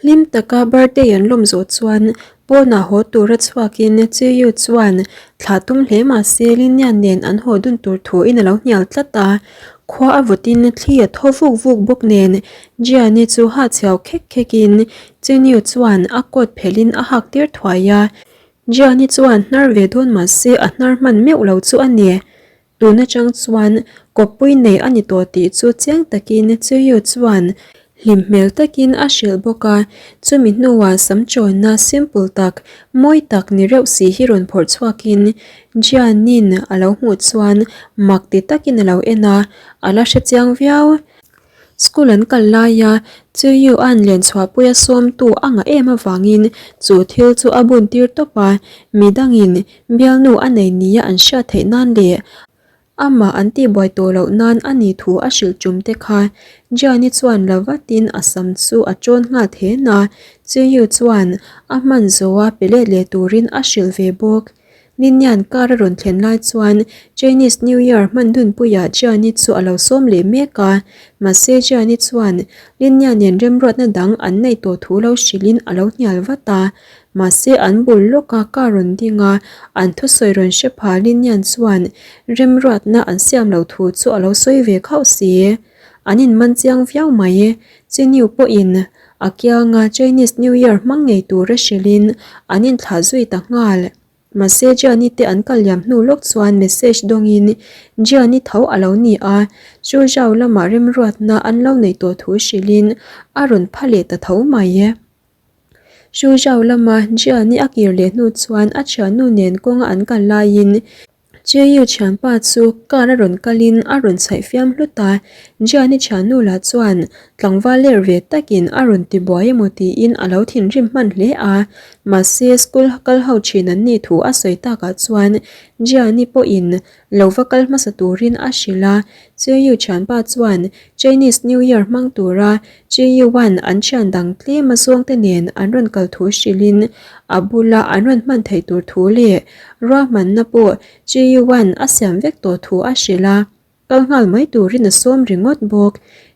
Hlim taka birthday an lawm zawh chuan pawnah haw tura chhuakin Chiyu chuan thlah tum hle mah se Linian nen an haw dun tur thuin a lo hnial tlat a. Khua a vawtin thli a thaw vuk vuk bawk nen Jiani chu ha chhiau khek khekin Chinyu chuan a coat phelhin a hak tir thuai a. Jiani chuan hnar ve dawn mah se a hnar hman meuh lo chu a ni. Tun atang chuan kawppui nei a ni tawh tih chu chiang takin Chiyu chuan hlim hmel takin a hrilh bawk a, chumi hnuah sam chawnna simple tak, mawi tak ni reuh si hi rawn phawrh chhuakin Jianin a lo hmuh chuan mak ti takin a lo en a, a la hre chiang viau. School an kal laia Chiyu-a'n Lianchhuahpuia sawmtu a ngah em avangin chu thil chu a bun tir tawp a, midangin bialnu a nei nia an hriat theih nan leh amah an tihbuai tawh loh nan a nih thu a hrilh tum te kha Jiani chuan la vatin a sam chu a tawn nghal then a, Chiyu chuan a hman zawha pe let leh turin a hrilh ve bawk. Ninian car a rawn thlen lai chuan Chinese New Year hman dunpuiah Jiani chu a lo sawm leh mek a, mahse Jiani chuan Linya nen remruatna dang an neih tawh thu lo hrilhin a lo hnial vat a, mahse an bul lawka car rawn ding a, an thusawi rawn hre pha Linian chuan remruatna an siam loh thu chu a lo sawi ve khauh si. An inman chiang viau mai. Chiniu pawhin a kianga Chinese New Year hmang ngei tura hrilhin an inthlah zui ta nghal. Mahse Gianni te an kal liam hnu lawk chuan message dawngin Gianni tho a lo ni a, chu zau lamah remruatna an lo nei tawh thu hrilhin a rawn pha leh ta tho mai. Chu zau lama Gianni a kir leh hnu chuan a thiannu nen kawnga an kal laiin Jeyu thianpa chu car a rawn kalin a rawn chhaih fiam hlut a, Jiani thiannu lah chuan tlangval ler ve takin a rawn ti buai emaw tiin a lo thinrim hman hle a, mahse school kal ho thin an nih thu a sawi takah chuan Jiani pawhin lo va kal hmasa turin a hrilh a, Jeyu thianpa chuan Chinese New Year hmang tura Jeyu-a'n an thian dang tlem a zawngte nen an rawn kal thu hrilhin a bula an rawn hman theih tur thu leh Ruahmanna pawh Chi-Yuan a siam vek tawh thu a hrilh a, kal nghal mai turin a sawm ringawt bawk.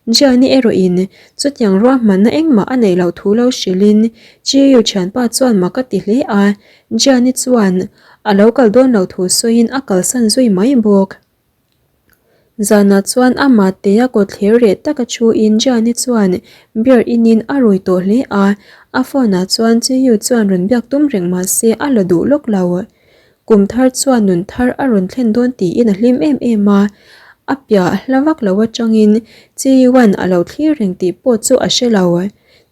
Jiani erawhin chutiang ruahmanna engmah a neih loh thu lo hrilhin Chi-Yu thianpa chuan mak a ti hle a, Jiani chuan a lo kal dawn loh thu sawiin a kalsan zui mai bawk. Zanah chuan amah tea kawtthler reh taka thuin Jane chuan beer inin a rui tawh hle a, a phone ah chuan Chiyu chuan rawn biak tum reng mah se a la duh lawk lo. Kum thar chuan nun thar a rawn thlen dawn tiin a hlim em em a, a piah hla vak lo atangin Chiyuan a lo thlir reng tih pawh chu a hre lo.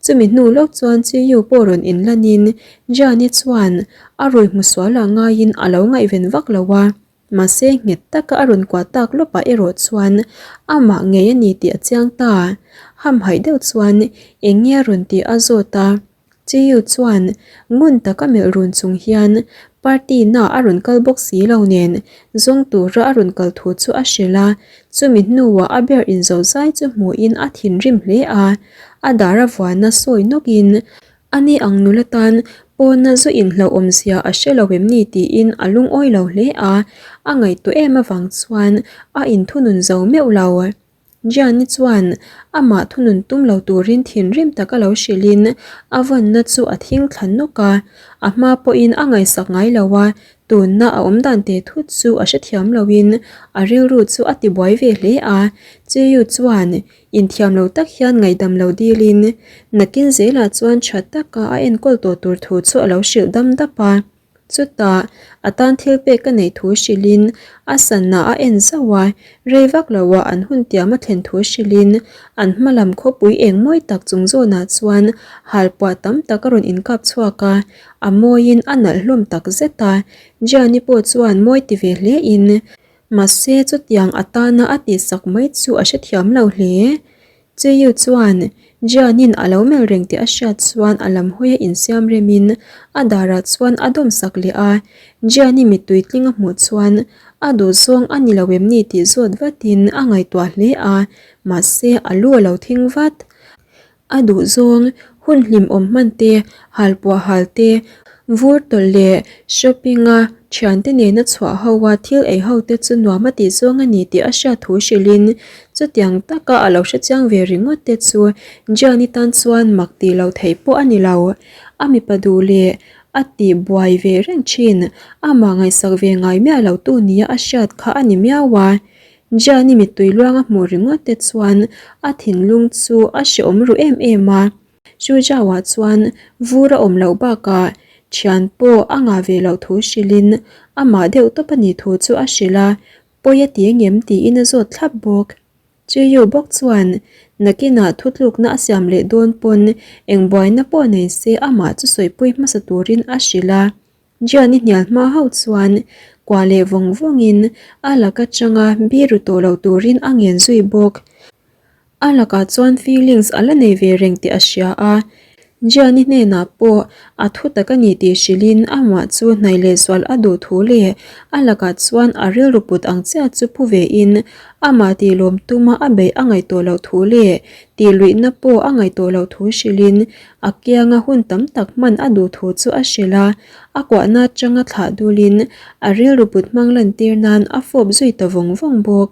Chumi hnu lawk chuan Chiyu pawh rawn inlanin Jane chuan a rui hmu sual ah ngaiin a lo ngaihven vak lo a. Mahse, nghet taka a rawn kuah tak lawpah erawh chuan amah ngei a ni tih a chiang ta. Hamhaih deuh chuan eng nge a rawn tih a zawt a. Chiyu chuan ngun taka melh run chung hian party na a rawn kal bawk si lo nen zawng tura a rawn kal thu chu a hrilh a. Chumi hnuah a ber inzo zai chu hmuhin a thinrim hle a. A dar a vuana sawi nawkin Ani ang nula tan pawna zu inhlauh awmzia a hre lo em ni tiin a lungawi lo hle a, a ngaihtuah em avang chuan a inthunun zo meuh lo. Gianni chuan amah thunun tum lo turin thinrim taka lo hrilhin a vawnna chu a thing thla nawk a, a hma pawhin a ngaihsak ngai lo a, tunna a awm dan teh thut chu a hrethiam loin a rilru chu a tibuai ve hle a, Chiyu chuan Inthiam lo tak hian ngaihdam lo dilin nakin zelah chuan tha taka a enkawl tawh tur thu chu a lo hrilh dam dap a. Chutah a tan thil pek a neih thu hrilhin a sanna a en zauh a, rei vak loah an hun tiam a thlen thu hrilhin an hma lam khawpui eng mawi tak chung zawnah chuan halpuah tam tak a rawn inkap chhuak a, a mawiin a nalh hlawm tak zet a. Gianni pawh chuan mawi ti ve hlein Mahse, chutiang atana a tihsak mai chu a hrethiam lo hle. Chiyu chuan Jianin a lo melh reng tih a hriat chuan a lam hawi a insiam remin a darah chuan a dawmsak leh a. Jiani mittui tling a hmuh chuan a duhzawng a ni lo em ni tih zawt vatin a ngaihtuah hle a, mahse a lu a lo thing vat. A duhzawng, hun hlimawm hman te, halpuah hal te, Vur tawlh leh shopping-a thiante nena chhuah ho a thil ei ho te chu nuam a tih zawng a ni tih a hriat thu hrilhin chutiang taka a lo hrechiang ve ringawt te chu Gianni tan chuan mak tih loh theih pawh a ni lo. A mipa duh leh a tih buai ve reng thin, amah ngaihsak ve ngai miah lo tu nia a hriat kha a ni miau a. Gianni mittui luang a hmuh ringawt te chuan a thinlung chu a hreawm ru em em a. Chu Zhao-ah chuan vur a awm loh bakah thian pawh a ngah ve loh thu hrilhin amah deuh tawp a nih thu chu a hrilh a, pawi a ti engem tiin a zawt thlap bawk. Chiyu bawk chuan nakinah thutlukna a siam leh dawn pawn eng buaina pawh nei se amah chu sawipui hmasa turin a hrilh a. Jian-i hnial hma hauh chuan kuah leh vawng vawngin a lak atanga biru tawh lo turin a ngen zui bawk. A lakah chuan feelings a la nei ve reng tih a hria a, Gianni hnenah pawh a thu tak a ni tih hrilhin amah chu hnaih lehzual a duh thu leh a lakah chuan a rilru put ang chiah chu phu vein amah tih lawm tuma a beih a ngaihtuah loh thu leh tih luihna pawh a ngaihtuah loh thu hrilhin a kianga hun tam tak hman a duh thu chu a hrilh a, a kuahna atanga thlah dulin a rilru put hmang lantir nan a fawp zui ta vawng vawng bawk.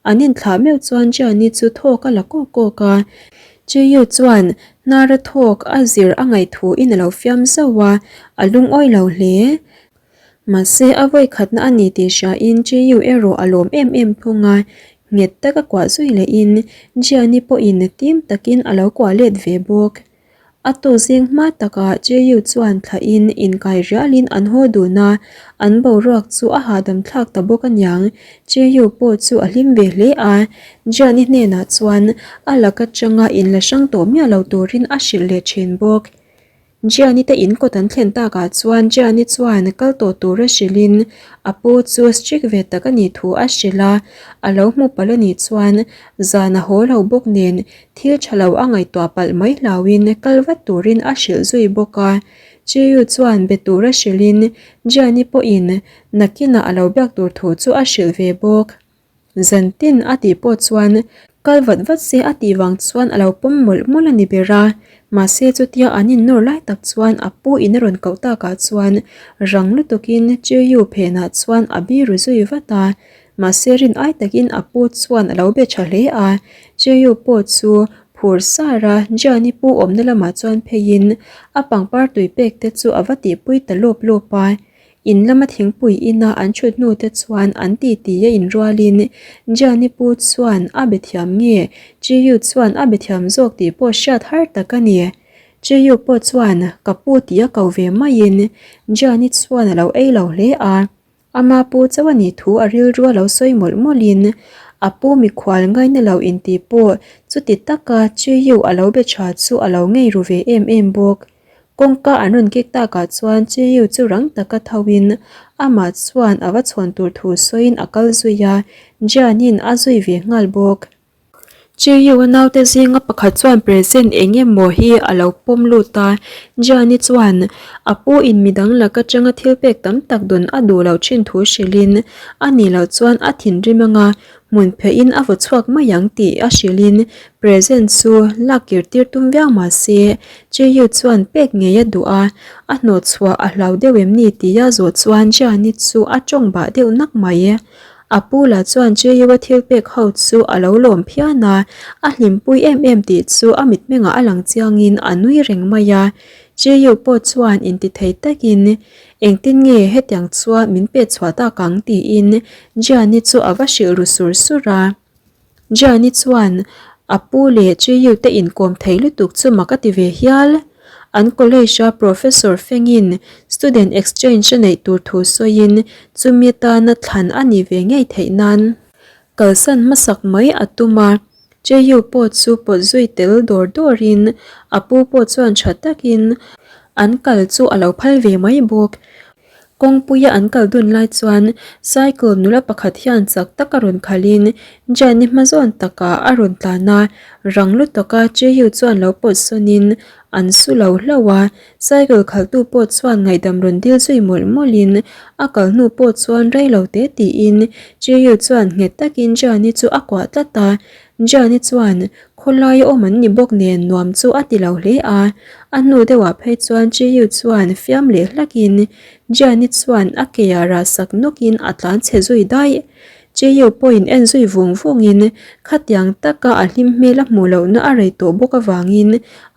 An inthlah meuh chuan Gianni chu thawk a la kawk kawk a, Chiyu chuan hnara thawk a zir a ngaih thu in a lo fiam zauh a, a lungawi lo hle. Mahse a vawi khatna a ni tih hria in Chiyu erawh a lawm em em thung a, nghet taka kuah zui leh in Gianni pawhin tim takin a lo kuah let ve bawk. A tawh zing hma takah Jeyu chuan thlahin inkai rialin an haw dun a, an boruak chu a hahdam thlak ta bawk aniang. Jeyu pawh chu a hlim ve hle a, Jian-i hnenah chuan a lak atanga inla hrang tawh miah lo turin a hrilh leh thin bawk. Jian-i te in kawt an thlen takah chuan Jian-i chuan kal tawh tura hrilhin a pu chu strict ve tak a nih thu a hrilh a, a lo hmu palh a nih chuan zan a haw lo bawk nen Thil tha lo a ngaihtuah palh mai hlauhin kal vat turin a hrilh zui bawk a. Chiyu chuan be tura hrilhin Jiani pawhin nakinah a lo biak tur thu chu a hrilh ve bawk. Zantin a tih pawh chuan kal vat vat se a tih vang chuan a lo pawm mawlh mawlh a ni ber a. Mahse chutia an innawr lai tak chuan a pu in a rawn koh takah chuan rang lutukin Chiyu phenah chuan a biru zui vat a. Mahse rin ai takin a pu chuan a lo be tha hle a, Jeyu pawh chu phur sar a, Jian-i pu awmna lamah chuan pheiin a pangpar tui pek te chu a va tihpui ta lawp lawp a. In lama thingpui ina an thut hnu te chuan an titi a inrualin Jian-i pu chuan a be thiam nge Jeyu chuan a be thiam zawk tih pawh hriat har tak a ni. Jeyu pawh chuan ka pu tih a ko ve maiin Jian-i chuan a lo ei lo hle a. Ama pu chauh a nih thu a rilru a lo sawi mawlh mawlhin a pu mikhual ngaina lo intih pawh chuti taka Chiyu a lo be tha chu a lo ngei ru ve em em bawk. Kawngka an rawn kik takah chuan Chiyu chu rang taka thoin amah chuan a va chhawn tur thu sawiin a kal zui a, Jianin a zui ve nghal bawk. Chiu-a naute zinga pakhat chuan present eng emaw hi a lo pawm lut a, Gianni chuan a pu in midang lak atanga thil pek tam tak dawn a duh loh thin thu hrilhin a nih loh chuan a thinrim anga hmun pheihin a vaw chhuak mai ang tih a hrilhin present chu lak kir tir tum viau mah se Chiu chuan pek ngei a duh a, a hnawh chhuah a hlau deuh em ni tia zawh chuan Gianni chu a tawng bah deuh nak mai. A pu lah chuan Jeyu-a thil pek ho chu a lo lawm phian a, a hlimpui em em tih chu a mitmengah a lang chiangin a nui reng mai a. Jeyu pawh chuan intithei takin, Engtin nge hetiang chuan min pet chhuah tak ang? tiin Jiani chu a va hrilh ru sur sur a. Jiani chuan a pu leh Jeyu te inkawm thei lutuk chu mak a ti ve hial. An college-a Professor Fengin student exchange a neih tur thu sawiin chumi atana thlan a nih ve ngei theih nan kalsan hmasak mai a tum a. Jeyu pawh chu pawt zui tel dawr dawrin a pu pawh chuan tha takin an kal chu a lo phal ve mai bawk. Kawngpuia an kal dun lai chuan cycle nula pakhat hian chak tak a rawn khalhin Jane-i hma zawn takah a rawn tlan a, rang lutuk a Jeyu chuan lo pawt sawnin an su lo hlauh a, cycle khaltu pawh chuan ngaihdam rawn dil zui mawlh mawlhin a kal hnu pawh chuan rei lo te tiin Jeyu chuan nghet takin Jane-i chu a kuah tlat a, Jane-i chuan. Khawlaia awm an ni bawk nen nuam chu a ti lo hle a, a hnu deuhah phei chuan Chiyu chuan fiam leh hlakin Jiani chuan a keah rah sak nawkin a tlan chhe zui daih. Chiyu pawhin en zui vung vungin khatiang taka a hlim hmel a hmuh lohna a rei tawh bawk avangin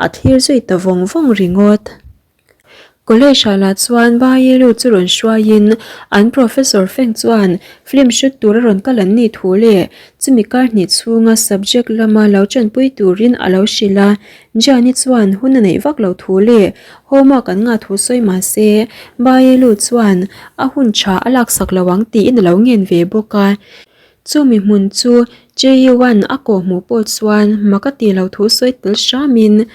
a thlir zui ta vawng vawng ringawt. College ah lah chuan Bayilu chu rawn hruaiin an professor feng chuan film shoot tur a rawn kal an nih thu leh chumi kar hnih chhunga subject lama lo tanpui turin a lo hrilh a. Jani chuan hun a neih vak lo thu leh homework an ngah thu sawi mah se Bayilu chuan a hun tha a laksak lo ang tiin a lo ngen ve bawk a. Chumi hmun chu Jeyuan a kawhhmuh pawh chuan mak a tih lo thu sawi tel hramin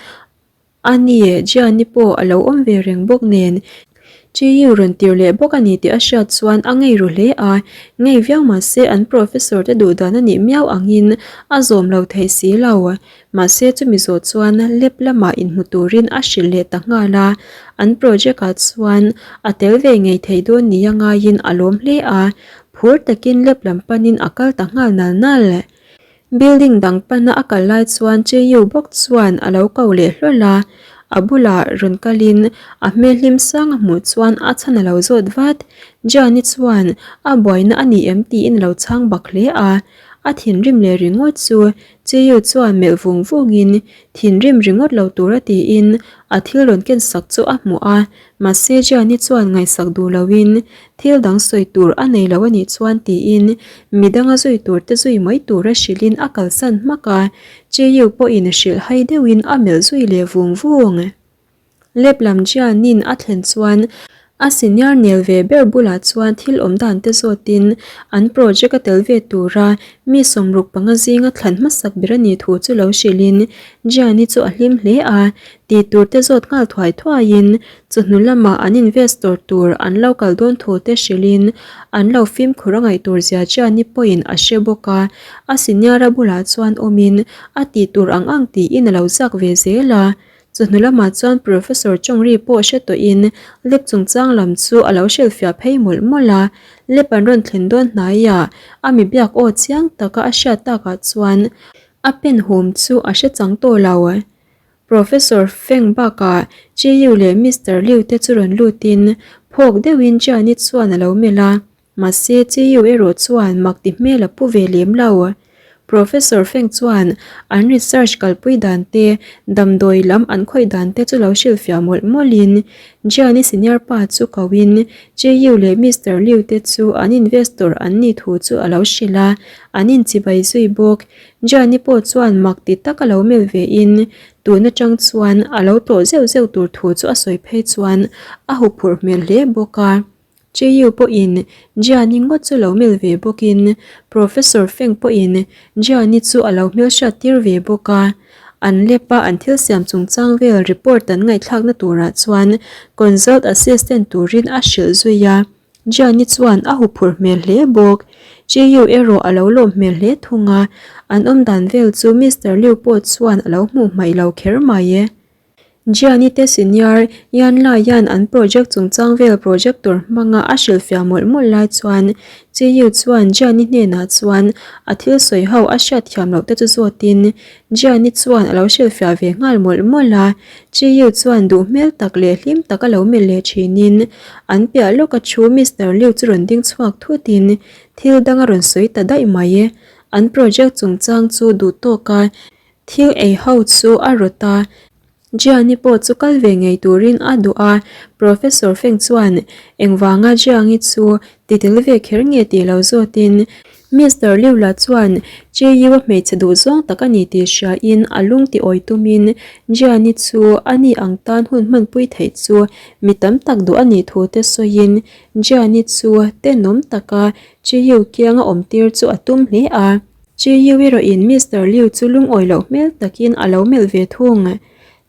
A ni, Gianni pawh a lo awm ve reng bawk nen, Chiu rawn tir leh bawk a ni tih a hriat chuan a ngei ru hle a, ngei viau mahse an professor te duh dan a nih miau angin a zawm lo theih si lo. Mahse chumi zawh chuan lab lamah inhmu turin a hrilh leh ta nghal a, an project ah chuan a tel ve ngei thei dawn nia ngaiin a lawm hle a, phur takin lab lam panin a kal ta nghal nal nal. Building dang pana a kal lai chuan Cheyu bawk chuan a lo ko leh hlawl a, a bulah rawn kalin a hmel hlim sang a hmuh chuan a chhan a lo zawt vat. Jani chuan a buaina a ni em tiin a lo chhang bak hle a, a thinrim leh ringawt chu Cheyu chuan melh vung vungin thinrim ringawt lo tura tiin a thil rawn ken sak chu a hmuh a, Mahse Gianni chuan ngaihsak duh loin thil dang sawi tur a nei lo a nih chuan tiin midang a zui tur te zui mai tura hrilhin a kalsan hmak a, Chiu pawhin hrilh hai deuhin a melh zui leh vung vung. Lep lam Gianni'n a thlen chuan a senior nel ve ber bulah chuan thil awm dan te zawtin an project a tel ve tura mi 65 zinga thlan hmasak ber a nih thu chu lo hrilhin Gianni chu a hlim hle a, Tih tur te zawt nghal thuai thuaiin chawhnu lamah an investor tur an lo kal dawn thu te hrilhin an lo fimkhur a ngaih tur zia Gianni pawhin a hre bawk a, a senior-a bulah chuan awmin a tih tur ang ang tiin a lo zak ve zel a. Chawhnu lamah chuan Professor Chongri pawh hre tawhin lab chungchang lam chu a lo hrilhfiah phei mawlh mawlh a, lab an rawn thlen dawn hnaiah a mi biak aw chiang taka a hriat takah chuan a pen hum chu a hre chang tawh lo. Professor Feng bakah Chiu leh Mister Liu te chu rawn lutin phawk deuhin Jiani chuan a lo melh a, mahse Chiu erawh chuan mak ti hmel a pu ve lem lo. Professor Feng chuan an research kalpui dan te, damdawi lam an khawih dan te chu lo hrilhfiah mawlh mawlhin Jiani senior pa chu koin Chiu leh Mister Liu te chu an investor an nih thu chu a lo hrilh a, an inchibai zui bawk. Jani pawh chuan mak ti tak a lo melh ve in tun atang chuan a lo tlawh zeuh zeuh tur thu chu a sawi phei chuan a huphurh hmel hle bawk a. Chiu pawhin Jani ngawt chu lo melh ve bawk in Professor Feng pawhin Jani chu a lo hmelhriat tir ve bawk a. An lep a an thil siam chungchang vel report an ngaihthlakna turah chuan consult assistant turin a hrilh zui a. Gianni chuan a huphurh hmel hle bawk. Chiu erawh a lo lawm hmel hle thung a, an awm dan vel chu Mister Liu pawh chuan a lo hmuh hmaih lo kher mai e. Gianni te senior Yan Laia'n an project chungchang vel projector hmanga a hrilhfiah mawlh mawlh lai chuan Chiu chuan Gianni hnenah chuan a thil sawi ho a hriatthiam loh te chu zawtin Gianni chuan a lo hrilhfiah ve nghal mawlh mawlh a, Chiu chuan duh hmel tak leh hlim tak a lo melh leh thinin an piah lawka thu Mister Liu chu rawn ding chhuak thutin thil dang a rawn sawi ta daih mai. An project chungchang chu duh tawka thil ei ho chu a rawt a, Gianni pawh chu kal ve ngei turin a duh a, Professor Feng chuan engvanga Jiangi chu ti tel ve kher nge tih lo zawtin Mister Liu lah chuan Chiu a hmeichhe duh zawng tak a ni tih hriain a lung ti awi tumin Gianni chu a ni ang tan hun hmanpui theih chu mi tam tak duh a nih thu te sawiin Gianni chu tenawm taka Chiu kianga awm tir chu a tum hle a. Chiu erawhin Mister Liu chu lungawi loh hmel takin a lo melh ve thung.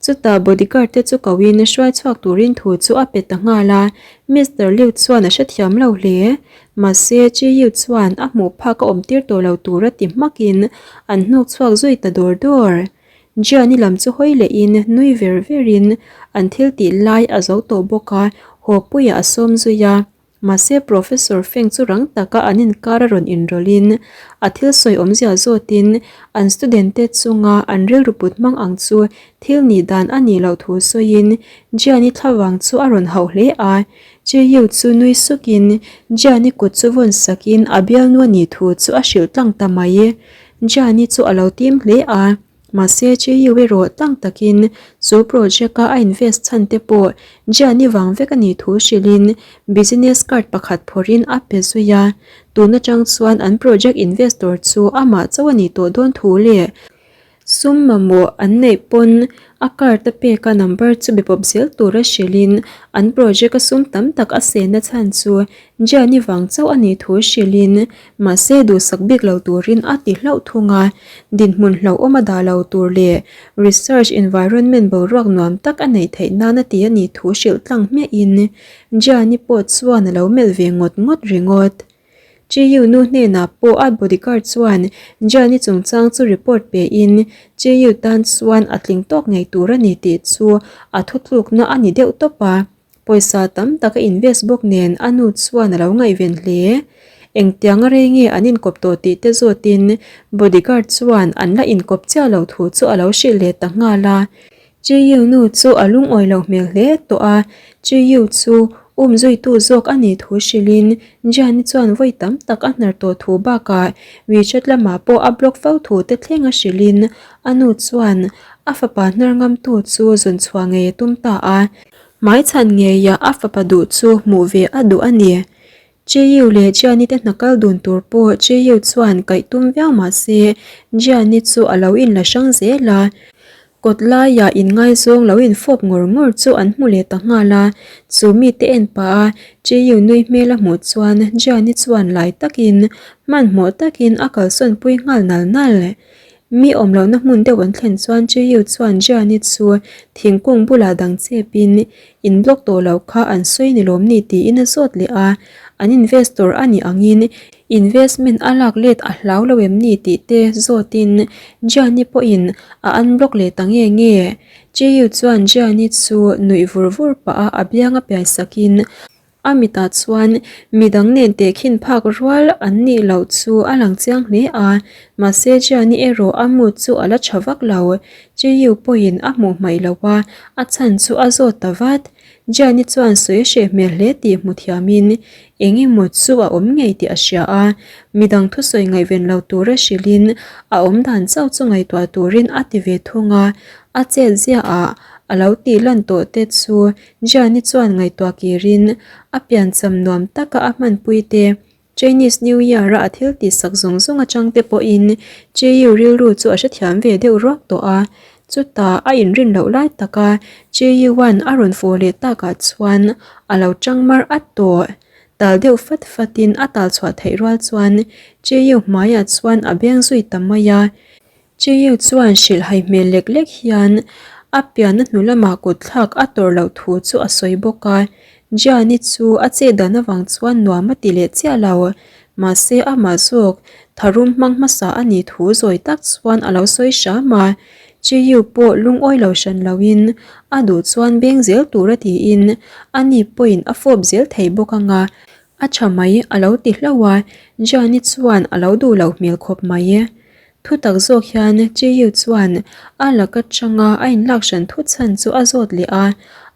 Chutah bodyguard te chu koin hruai chhuak turin thu chu a pe ta nghal a, Mister Liu chuan a hrethiam lo hle. Mahse, Chiu chuan a hmuh phak a awm tir tawh lo tur a ti hmakin an hnuk chhuak zui ta dawr dawr. Gianni lam chu hawi lehin nui ver verin an thil tih lai a zo tawh bawk a, haw puiah a sawm zui a. Mahse Professor Feng chu rang taka an inkar a rawn inrawlhin a thil sawi awmzia zawtin an student te chunga an rilru put hmang ang chu thil nih dan a nih loh thu sawiin Jian-i thlavang chu a rawn hauh hle a. Chiu chu nui sukin Jian-i kut chu vawn sakin a bialnu a nih thu chu a hrilh tlang ta mai. Jian-i chu a lo tim hle a. Mahse, Chiu erawh tlang takin chu project-a a invest chhan te pawh Jian-i vang vek a nih thu hrilhin business card pakhat phawrhin a pe zui a. Tun atang chuan an project investor chu amah chauh a nih tawh dawn thu leh sum mamawh an neih pawn a card a peka number chu be pawp zel tura hrilhin an project-a sum tam tak a sehna chhan chu Jian-i vang chauh a nih thu hrilhin mahse duhsak bik lo turin a ti hlauh thung a, dinhmun hlauhawm a dah lo tur leh research environment boruak nuam tak a neih theih nan a ti a nih thu hrilh tlang hmiahin Jian-i pawh chuan a lo melh ve ngawt ngawt ringawt. Chiyu nu hnenah pawh a bodyguard chuan Jian-i chungchang chu report pein Chiyu tan chuan a tling tawk ngei tur a ni tih chu a thutlukna a ni deuh tawp a. Pawisa tam tak a invest bawk nen a nu chuan a lo ngaihven hle. Engtiang a rei nge an inkawp tawh tih te zawtin bodyguard chuan an la inkawp chiah loh thu chu a lo hrilh leh ta nghal a. Chiyu nu chu a lungawi loh hmel hle tawh a, Chiyu chu um zuitu zawk a nih thu hrilhin Jiani chuan vawi tam tak a hnar tawh thu bakah WeChat lamah pawh a block fo thu te thleng a hrilhin a nu chuan a fapa hnar ngamtu chu zawn chhuah ngei a tum ta a. Hmaichhan ngeiah a fapa duh chu hmuh ve a duh a ni. Chiu leh Jiani te hna kal dun tur pawh Chiu chuan kaih tum viau mah se Jiani chu a lo inla hrang zel a. Kawt laiah inngaizawng lo infawp ngawr ngawr chu an hmu leh ta nghal a. Chu mite en pah a Chiu nui hmel a hmuh chuan Jiani chuan lai takin hmanhmawh takin a kalsawn pui nghal nal nal. Mi awm lohna hmun deuh an thlen chuan Chiu chuan Jiani chu thingkung bulah dang chepin in block tawh lo kha an sawi ni lawm ni tiin a zawt leh a, an investor a nih angin investment a lak let a hlau lo em ni tih te zawtin Jiani pawhin a unblock leh ta nge nge. Chiu chuan Jiani chu nuih vur vur pah a a biang a piai sakin A mitah chuan midang nen tehkhin phak rual an nih loh chu a lang chiang hle a, mahse Jiani erawh a mood chu a la tha vak lo. Chiyu pawhin a hmuh hmaih lo a, a chhan chu a zawt ta vat. Jiani chuan sawi a hreh hmel hle tih hmu thiamin eng emaw chu a awm ngei tih a hria a, midang thusawi ngaihven lo tura hrilhin a awm dan chauh chu ngaihtuah turin a ti ve thung a, a chet ziaah a lo tih lan tawh te chu Jiani chuan ngaihtuah kirin a piancham nuam taka a hmanpui te, Chinese New Year-a a thil tihsak zawng zawng atang te pawhin Chiu rilru chu a hrethiam ve deuh ruak tawh a. Chutah a inrin loh lai taka Chiu-a'n a rawn fawh leh takah chuan a lo tang mar at tawh. Tal deuh fat fatin a tal chhuah theih rual chuan Chiu hmaiah chuan a beng zui ta mai a. Chiu chuan hrilhhai hmel lek lek hian a pianna hnu lamah kut thlak a tawrh loh thu chu a sawi bawk a. Jiani chu a chet dan avang chuan nuam a ti leh chiah lo. Mahse amah zawk tharum hmang hmasa a nih thu zawi tak chuan a lo sawi hram a. Chiu pawh lungawi lo hran loin a duh chuan beng zel tur a tiin ani pawhin a fawp zel thei bawk anga a tha mai a lo ti hlauh a. Jiani chuan a lo duh loh hmel khawp mai. Thutak zawk hian Chiyu chuan a laka tanga a inlak hran thut chhan chu a zawt leh a,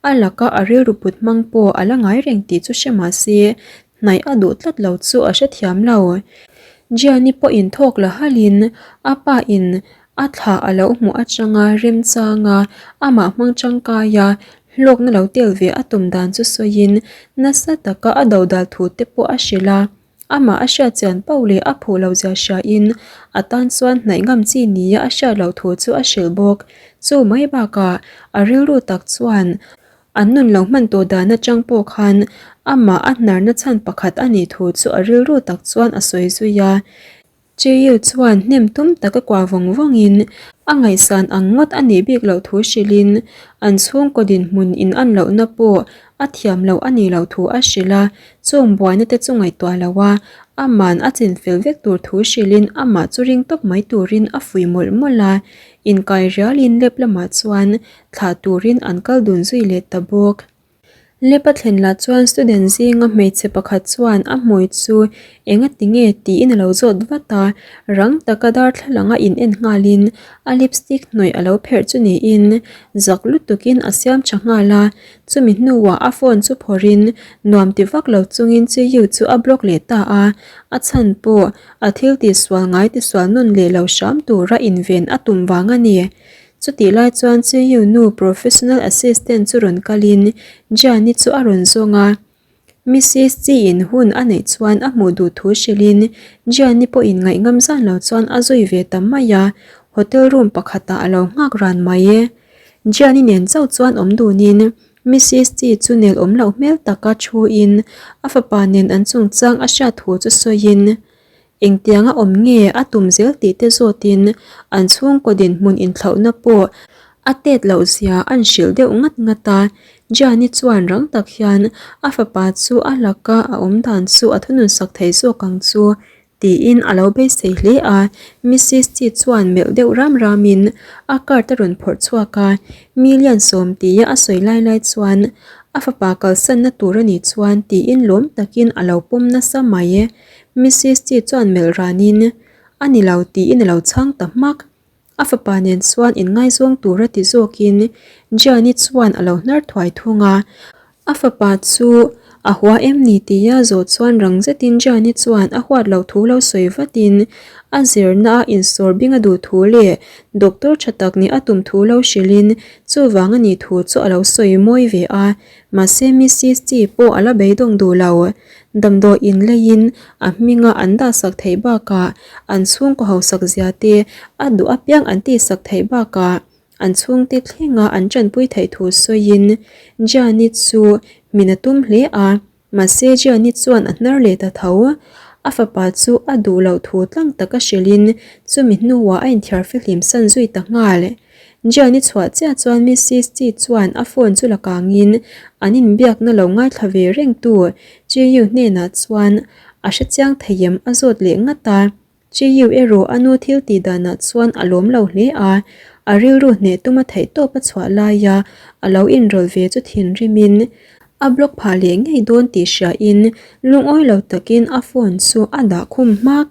a laka a rilru put hmang pawh a la ngai reng tih chu hre mah se hnaih a duh tlat lo chu a hrethiam lo. Jiani pawhin thawk la halhin a pa in a thla a lo hmuh atanga remchanga amah hmang tangkaia hlawkna lo tel ve a tum dan chu sawiin nasa taka a dodal thu te pawh a hrilh a. Amah a hriat chian pauh leh a phuh lo zia hriain a tan chuan hnaih ngam chi nia a hriat loh thu chu a hrilh bawk. Chu mai bakah a rilru tak chuan an nun lo hman tawh dan atang pawh khan amah a hnarna chhan pakhat a nih thu chu a rilru tak chuan a sawi zui a. Cheil chuan hnem tum taka kuah vawng vawngin a ngaihsan ang ngawt a nih bik loh thu hrilhin an chhungkaw dinhmun in an lohna pawh a thiam loh a nih loh thu a hrilh a, chung buaina te chu ngaihtuah lo a, aman a chinfel vek tur thu hrilhin amah chu ring tawp mai turin a fuih mawlh mawlh a, inkai rialin lep lamah chuan thlah turin an kal dun zui leh ta bawk. Lab a thlen lah chuan student zinga hmeichhe pakhat chuan a hmui chu engati nge tiin a lo zawt vat a, rang taka darthlalang a in en nghalin a lipstick hnawih a lo pherh chu niin zak lutukin a siam tha nghal a, chumi hnuah a phone chu phawrhin nuam ti vak lo chungin Chiyu chu a block leh ta a, a chhan pawh a thil tihsual ngai tisual nawn leh lo hram tura inven a tum vang a ni. Chutih lai chuan Chiyu nu professional assistant chu rawn kalin Gianni chu a rawn zawng a. Mrs Chi-in hun a neih chuan a hmuh duh thu hrilhin Gianni pawhin ngaihngam zan lo chuan a zui ve ta mai a, hotel room pakhatah a lo nghak ran mai e. Gianni nen chauh chuan awm dunin Mrs Chi chu nel awm loh hmel taka thuin a fapa nen an chungchang a hriat thu chu sawiin Engtianga awm nge a tum zel tih te zawtin an chhungkaw dinhmun inthlauhna pawh a tet loh zia an hrilh deuh ngat ngat a. Gianni chuan rang tak hian a fapa chu a laka a awm dan chu a thunun sak thei zawk ang chu tiin a lo beisei hle a. Mrs Chi chuan melh deuh ram ramin a card a rawn phawrh chhuak a, million sawm tia a sawi lai lai chuan a fapa kalsanna tur a nih chuan tiin lawm takin a lo pawm nasa mai. Mrs Chi chuan melh ranin, A ni lo tiin a lo chhang ta hmak. A fapa nen chuan inngaizawng tura ti zawkin Gianni chuan a lo hnar thuai thung a. A fapa chu a hua em ni tia zawh chuan rang zetin Gianni chuan a huat loh thu lo sawi vatin a zirna a insawr bing a duh thu leh doctor tha tak nih a tum thu lo hrilhin chuvang a nih thu chu a lo sawi mawi ve a. Mahse Mrs Chi pawh a la beidawng duh lo. Damdawi in leiin a hminga an dahsak theih bakah an chhungkaw hausak zia te a duh apiang an tihsak theih bakah an chhungte thlenga an tanpui theih thu sawiin Gianni chu min a tum hle a, mahse Gianni chuan a hnar leh ta tho. A fapa chu a duh loh thu tlang taka hrilhin chumi hnuah a inthiar fihlim san zui ta nghal. Gianni chhuah chiah chuan Mrs Chi chuan a phone chu la kangin an inbiakna lo ngaithla ve reng tu Chi Yu hnenah chuan a hre chiang thei em a zawt leh ngat a. Chi Yu erawh a nu thil tih danah chuan a lawm lo hle a, a rilru hneh tuma theihtawp a chhuah laia a lo inrawlh ve chu thinrimin a block phah leh ngei dawn tih hriain lungawi lo takin a phone chu a dah khum hmak.